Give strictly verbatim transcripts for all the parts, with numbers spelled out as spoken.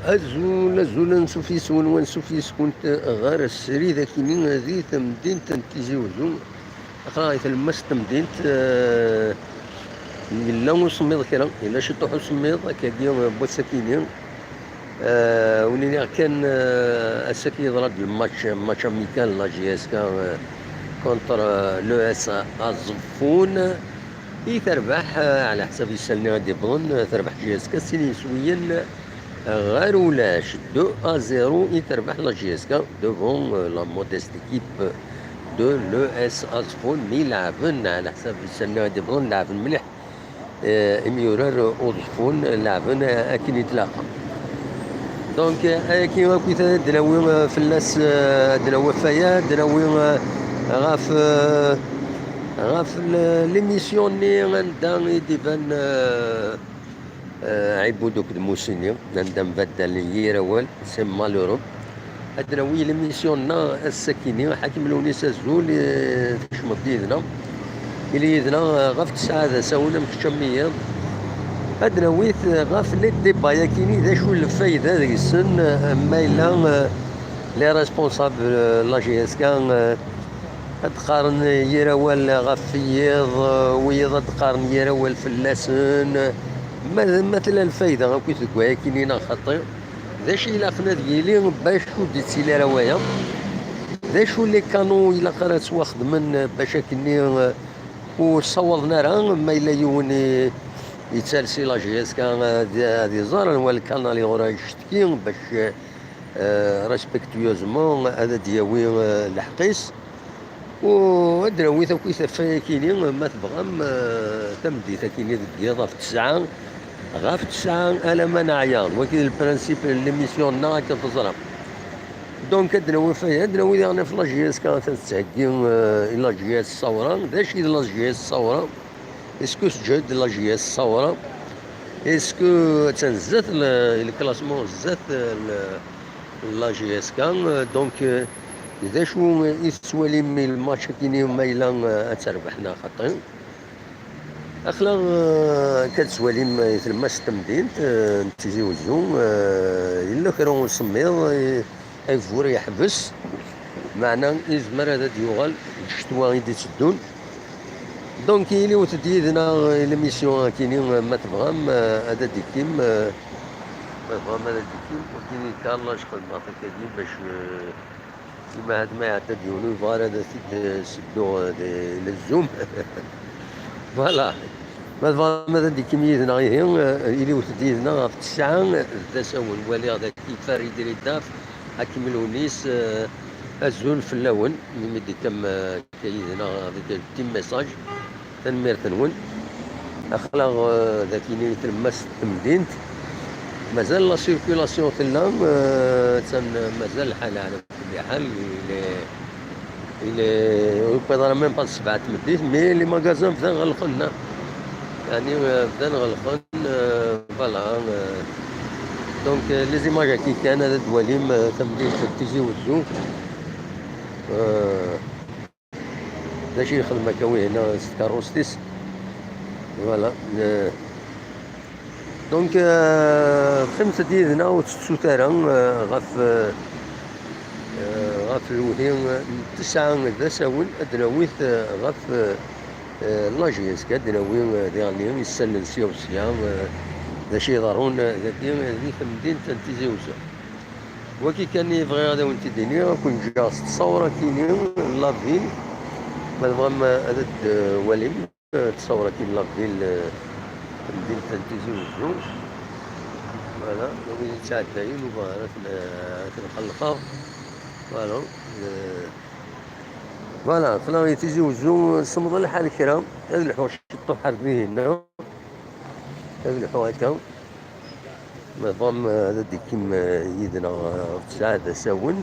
Azul, azul, ansuf yes-wen, wansuf yes-kunt ɣer srid akini di temdint n Tizi Uzzu. Aql-aɣ i tlemmast n temdint, eh, yella usemmiḍ kra, yella ciṭuḥ usemmiḍ, akkagi, eh, n wass akini. Eh, wen-iniɣ kan, eh, ass-agi yeḍra-d lmatch, match amical n la J S K, eh, contre, eh, l'E S Aẓeffun. I terbeḥ, eh, ɛla ḥsab isalni ad d-iwḍen, eh, terbeḥ J S K sin yiswiyen, eh, ɣer ulac, deux à zéro i terbeḥ la J S K devant, eh, la modeste équipe de l'E S Aẓeffun, mi leɛben, ɛla ḥsab isalni ad d-iwḍen, leɛben mliḥ. Eh, imyurar Uẓeffun leɛben, eh, akken i tlaqen. Donc, eh, ayagi akk i ad d-nawi, eh, fell-as, eh, ad d-nawi ɣef waya, ad d-nawi, eh, ɣef, eh, ɣef l-, l'émission-nni anda i d-iban, eh, eh, Ɛibud akked Musini, anda mbaddalen yir awal, c'est malheureux. Ad d-nawi l'émission-nneɣ ass-akini, Ḥakim Lewnis, azul, eh, tkecmeḍ yid-neɣ. Ili yid-neɣ, eh, ɣef ttesɛa d asawen am kečč am wiyiḍ. Ad d-nawi-t, eh, ɣef les débats-yakini, d acu lfayda deg-sen, eh, ma yella, eh, les responsables, eh, la J S K, eh, ad d-qqaren yir awal ɣef wiyiḍ, eh, wiyiḍ ad d-qqaren yir awal fell-asen. Ma, ma tella lfayda akkit deg wayakini neɣ xaṭi? D acu ilaqen ad yili bac ur d-yettili ara waya? D acu les canaux ilaq ara ttwaxedmen bac akkenni, eh, ur ssawaḍen ara ma yella yiwen i, yettales i la J S K, eh, ad, ad iẓer anwa lkanal iɣur ara yecetki bac, eh, respectueusement ad d-yawi, eh, lḥeqq-is. U ad d-nawi takit ɣef wayakini, ma tebɣam, eh, tameddit akini deg yiḍ ɣef ttesɛa, ɣef ttesɛa alamma neɛya. Wagi d le principe n l'émission-nneɣ, akken teẓram. Donc, ad d-nawi ɣef waya, ad d-nawi diɣen ɣef la J S K, ad tettheggi, eh, i la J S Ṣṣawra. D acu i d la J S Ṣṣawra? Est-ce que teǧhed la J S Ṣṣawra? Est-ce que attan zdat le, le classement, zdat le, la J S K? Donc, eh, d acu i tettwalim i lmatch-akini ma yella, eh, ad terbeḥ neɣ xaṭi? Aql-aɣ, eh, akka tettwalim, eh, i tlemmast n temdint, eh, n Tizi Uzzu, eh, yella kra n usemmiḍ, eh, agbur yeḥbes, meɛna yezmer ad d-yuɣal deg ccetwa i d-itteddun. Donc, iliwet-d yid-neɣ i l'émission-akini, ma tebɣam, eh, ad d-ikkim, eh, ma tebɣam ad d-ikkim, ur d-ini Carl, ad xedmeɣ takagi bac, eh, Ima had ma iɛedda-d yiwen ur yebɣa ara ad t-id-sedduɣ di, di Zoom. Voilà. Ma tebɣam ad d-ikkim yid-neɣ ihi, eh, iliwet-d yid-neɣ ɣef ttesɛa d asawen. Waliɣ daki Farid Ridaf, Ḥakim Lewnis, eh, azul fell-awen, imi d-ikkam, eh, akka yid-neɣ avec un petit message. Tanemmirt-nwen. Aql-aɣ, eh, dagi i tlemmast n temdint. Mazal la circulation tella, eh, attan mazal lḥal ɛla kulli ḥal. Il est, il est, ur yewwiḍ ara même pas sebɛa n tmeddit, mais les magasins bdan ɣelqen, yeɛni, eh, bdan ɣelqen, eh, voilà, eh. Donc, eh, les images-agi kan, ad d-twalim, eh, tamdint n Tizi Wezzu. Eh, D acu yexdem akka wihin s tkeṛṛust-is? Voilà. Euh, donc, euh, qqimet-d yid-neɣ, ur tettut ara, euh, ɣef, euh, euh, ɣef lewhi n ttesɛa d asawen, ad d-nawi-t, euh, ɣef, euh, euh, la J S K, ad d-nawi, euh, diɣen isallen sya u sya, euh, d acu iḍerrun, euh, dagi, euh, di temdint n Tizi Wezzu. Wagi kan i bɣiɣ ad awen-t-id-iniɣ, ad ken-ǧǧeɣ s ttṣawra-kini n la ville. Ma tebɣam ad d-twalim, eh, ttṣawra-kini n la ville, eh, tamdint n Tizi Wezzu. Voilà, wid yettɛeddayen, ur bɣiɣ ara ad ten-, ad ten-qellqeɣ. Voilà, eh, voilà, aql-aɣ i Tizi Wezzu, semmeḍ lḥal kra, ad lḥuɣ ciṭṭuḥ ar dihin-a. Ad lḥuɣ akka. Ma tebɣam, eh, ad d-ikkim, eh, yid-neɣ, eh, ɣef ttesɛa d asawen.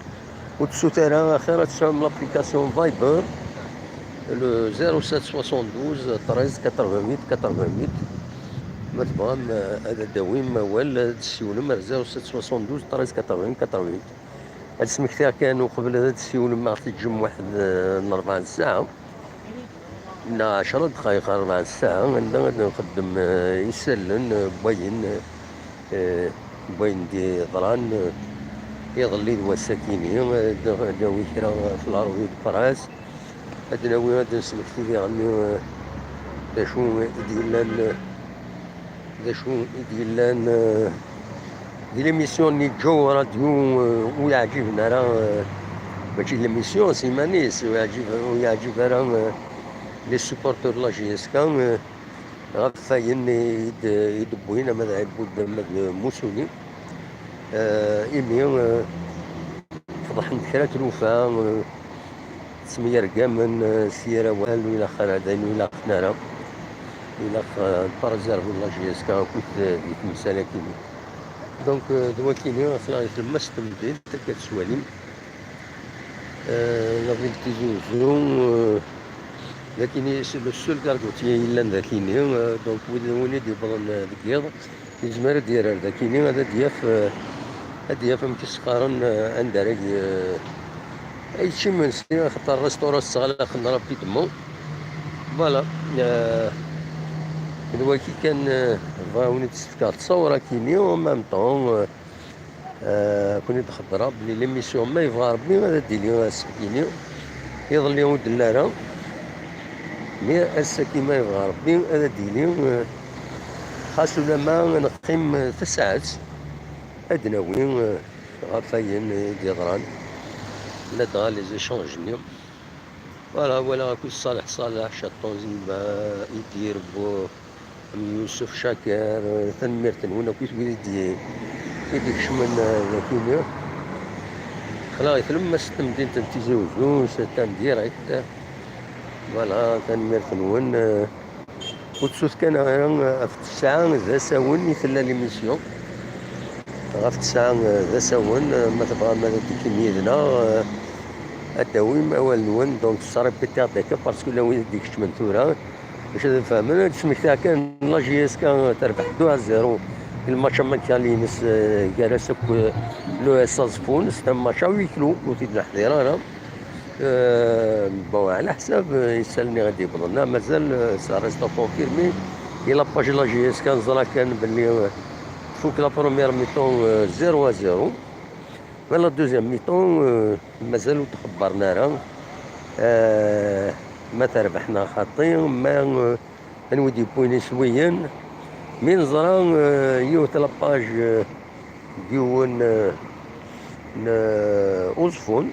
Ur tettut ara, axir ad tesɛum l'application Viber, le zéro sept soixante-douze treize quatre-vingt-huit quatre-vingt-huit. Ma tebɣam, eh, ad d-tawim awal, ad d-tessiwlem ar zéro sept soixante-douze treize quatre-vingt-huit quatre-vingt-huit. Ad smektiɣ kan uqbel ad d-tessiwlem ɣef teǧǧem waḥed, eh, n rebɛa n ssaɛa. Neɣ ɛecra ddqayeq ɣer rebɛa n ssaɛa, anda ad nxeddem, eh, isallen, eh, n wayen, eh, n wayen d-yeḍran, eh, iḍelli d wass-akini, eh, d-, d-nawi kra f la revue de presse, ad d-nawi, ad d-nesmekti diɣenni, eh, d acu i d-yellan, eh, d acu i d-yellan, eh, di l'émission-nni Joe Radio, eh, ur yeɛǧiben ara, eh, mačči d l'émission, s iman-is, ur yeɛǧib, ur yeɛǧib ara, eh, les supporters de la J S K, eh, ɣef wayen i d-, i d-wwin ama d Ɛibud ama d Musuni. Eh, imi, eh, feḍḥen kra tlufa, eh, ttemyergamen, eh, s yir awal, ur ilaq ara, d ayen ur ilaqen ara. Ilaq, eh, ad préserver la J S K akkit, eh, di temsal-agi. Donc, eh, d wakini, aql-aɣ di tlemmast n temdint, akka tettwalim. Eh, la ville Tizi Ouzou, eh, d akini, c'est le seul gargotier yellan d akini, eh, donc wid, win i d-yewwḍen, eh, deg yiḍ, yezmer ad d-yerr ar d akini, ad, ad d-yaf, eh, ad d-yaf amek i s-qqaren, eh, anda ara y-, eh, ad yečč imensi, axaṭer restaurant sseɣlaqen rapidement. Voilà. Eh, d waki kan, eh, bɣiɣ ad wen-id-sefkeɣ ttṣawra akini, en même temps, eh, Eh, kuni d-xebbreɣ belli l'émission ma yebɣa Rebbi ad d-tili ass-agi-ni. Iḍelli ur d-telli ara. Mi ass-agi ma yebɣa Rebbi ad d-tili, eh, xas ulamma neqqim, eh, tasaɛet, ad d-nawi, eh, ɣef wayen i d-yeḍran, ladɣa les échanges-nni. Voilà, walaɣ akked Ṣaleḥ Ṣaleḥ, Caṭun Ziba, Idir Bu, Am Yusef Caker, eh, tanemmirt-nwen akk i wid i d-, i d-ikecmen, eh, daki-nni. Aql-aɣ i tlemmast n temdint n Tizi Uzzu, c'est en direct. Voilà, tanemmirt-nwen, eh, ur ttut kan ara, eh, ɣef ttesɛa d asawen i tella l'émission. Ɣef ttesɛa, eh, d asawen, eh, ma tebɣam ad d-tikim yid-neɣ, eh, ad d-tawim awal-nwen, donc ça répétiɣ-d akka parce que llan wid i d-ikecmen tura. Bac ad fehmen, ad d-smektiɣ kan la J S K terbeḥ deux à zéro i lmatch amical-ines, eh, gar-as akk, eh, l'O S Aẓeffun, c'est un match à huis clos, ur t-id-neḥḍir ara. Eh, bon, ɛla ḥsab, eh, isallen i ɣ-d-yewwḍen, ah, mazal, eh, ça reste à confirmer. I la page la J S K neẓra kan belli, eh, tfuk la première mi-temps, eh, zéro à zéro. Mais la deuxième mi-temps, eh, mazal ur d-xebbren ara, eh, ma terbeḥ neɣ xaṭi, ma, eh, anwa i d-yewwin iswiyen. Mi neẓra, eh, yiwet la page, eh, d yiwen, eh, n, eh, Uẓeffun,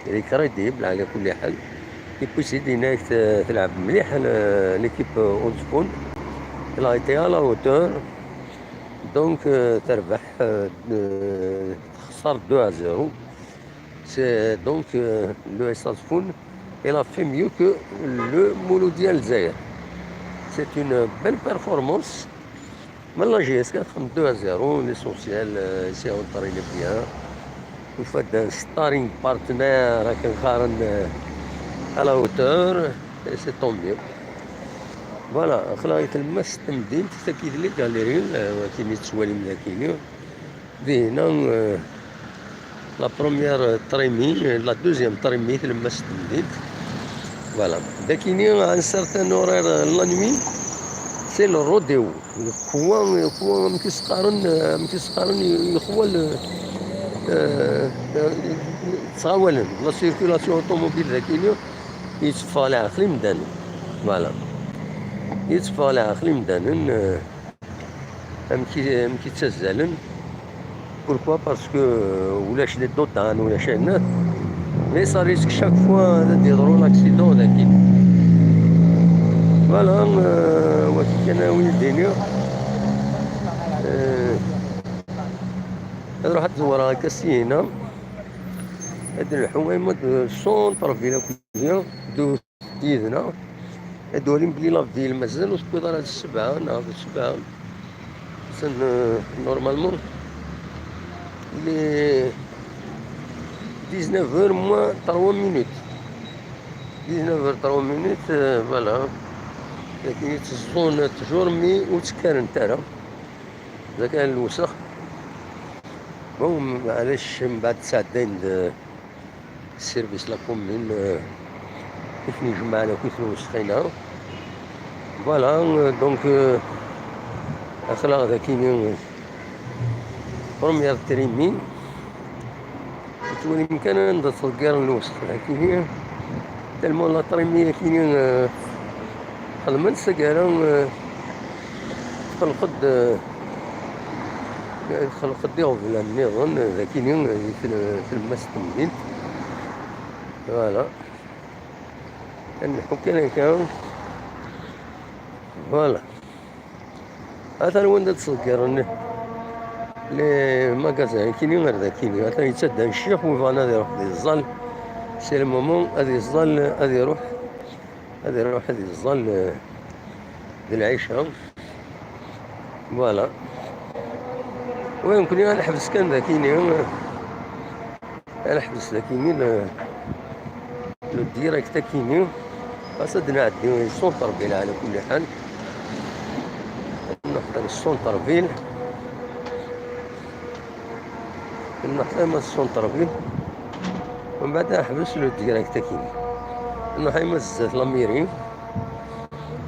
il est crédible, ɛla kulli ḥal. Yewwi-tt-id, yenna-ak t-, telɛeb mliḥ, eh, l'équipe Uẓeffun. Elle a été à la hauteur. Donc, eh, terbeḥ, eh, eh, texṣer deux à zéro. C'est donc, euh, l'O S Aẓeffun, elle a fait mieux que le Mouloudia Lezzayer. C'est une belle performance. Mais la J S K deux à zéro, l'essentiel, euh, c'est entraîné bien. Vous faites un sparring partner, euh, à la hauteur, et c'est tant mieux. Voilà, aql-aɣ i tlemmast n temdint, tagi d les galeries, euh, akken i tettwalim dagi. Dinna, euh, la première tṛimi, euh, la deuxième tṛimi, tlemmast n temdint. Voilà. Dagi-ni, à un certain horaire, euh, la nuit, c'est le rodéo. Yeqwa, yeqwa, amek i s-qqaren, euh, amek i s-qqaren, yeqwa le, euh, euh, ttɣawalen. La circulation automobile dagi-ni, yetteffeɣ leɛqel imdanen. Voilà. Yetteffeɣ leɛqel imdanen, euh, amek i, amek i ttazzalen. Pourquoi? Parce que, euh, ulac les dodanes, ulac ayen. Mais ça risque chaque fois ad d-yeḍru l'accident dagi. Voilà, euh, wagi kan a wi d-iniɣ. Euh, ad ruḥ ad ẓewreɣ akka syin-a. Ad nleḥḥu ayen ma d centre-ville akk d yid-neɣ. Ad walim belli la ville mazal ur tewwiḍ ara d ssebɛa neɣ d ssebɛa. Atan, euh, normalement, il est dix-neuf heures moins trois minutes. Dix-neuf heures trois minutes, euh, voilà. Lakin zzun toujours, mais ur ttekkarent ara. D akan lewsex. Bon, maɛlic, mbeɛd sɛeddayen-d service la commune, euh, i ten-ijemɛen akk i ten-iwesxin-a. Voilà, euh, donc, euh, aql-aɣ dagi-ni, euh, première trimmi. Tettwalim kan anda ttḍeggiren lweṣf akini. Tellement la trimmi akini, eh, xedmen taggara, eh, txelq-d, eh, txelq-d iɣeblan nniḍen, eh, d akini, eh, di tlemmast n temdint. Voilà. Ad nḥu kan akka. Voilà. Atan wanda ttḍeggiren les magasins, akini ar dakini. Atan yettadda ccix, wi bɣan ad iruḥ ad iẓẓal. C'est le moment ad iẓẓal, ad iruḥ, ad iruḥ ad iẓẓal, eh, d lɛica. Voilà. Wa nekkni ad neḥbes kan dakini. Ad neḥbes dakini le, le direct akini. Xas ad nɛeddi centre-ville ɛla kulli ḥal. Nruḥ ɣer centre-ville. Nruḥ arma centre-ville. Mbeɛd ad neḥbes le direct akini. Nruḥ arma zdat la mairie.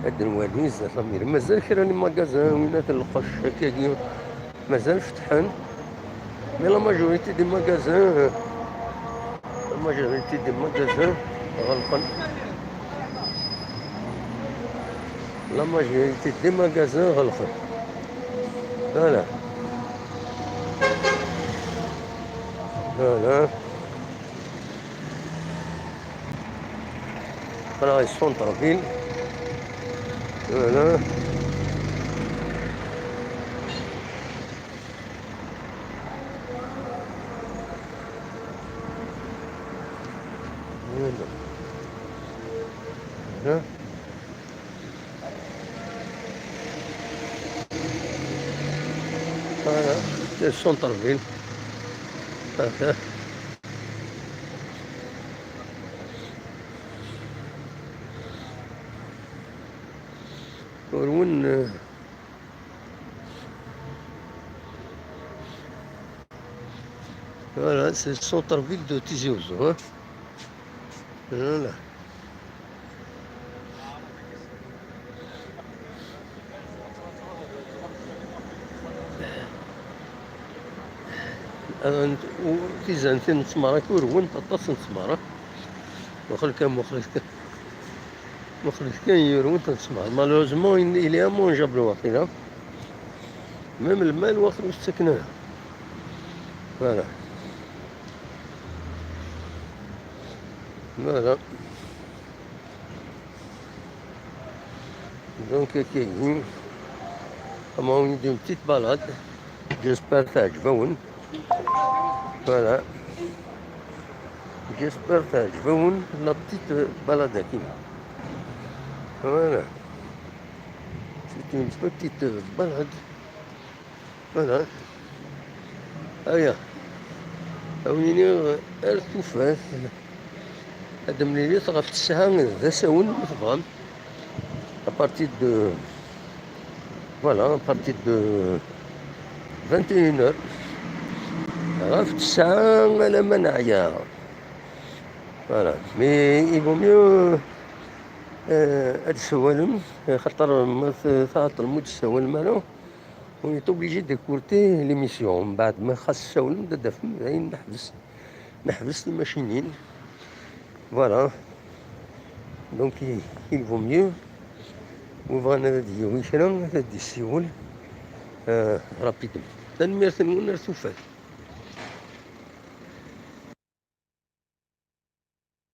Ad nwali zdat la mairie. Mazal kra n les magasins, winat lqecc akkagi. Mazal fetḥen. Mais la majorité des magasins, la majorité des magasins ɣelqen. La majorité des magasins ɣelqen. Voilà. Voilà. Voilà, centre-ville. Voilà. Voilà. Voilà. Voilà, c'est le centre-ville. Voilà. Ur wen-, euh, Voilà, c'est le centre-ville de Tizi Ouzou, hein. Voilà. Tizantin n ttmara, urwent aṭas n ttmara. Muqel kan, muqel kan. Muqel kan, urwent n ttmara. Malheureusement, il est immangeable waqila. Même lmal waqt ur s-ttaken ara. Voilà. Voilà. Donc, akkagi, am awen-d une petite balade. J'espère teɛǧeb-awen. Voilà. J'espère teɛǧeb-awen la petite balade-agi. Voilà. C'est une petite balade. Voilà. Aya. Awen-iniɣ ar tufat. Ad d-temlilit ɣef ttesɛa d asawen, ma tebɣam. À partir de, voilà, à partir de vingt et une heures. Ɣef ttesɛa alamma neɛya. Voilà. Mais il vaut mieux, euh, ad tessawalem, xaṭer ma t-, tɛeṭlem ur d-tessawalem ara, on est obligé d'écouter l'émission. Mbeɛd ma xas tessawlem, ad d-tafem d ayen neḥbes. Neḥbes timacinin. Voilà. Donc, il, il vaut mieux. Wi bɣan ad d-yawi kra, ad d-yessiwel, euh, rapidement. Tanemmirt-nwen, ar tufat.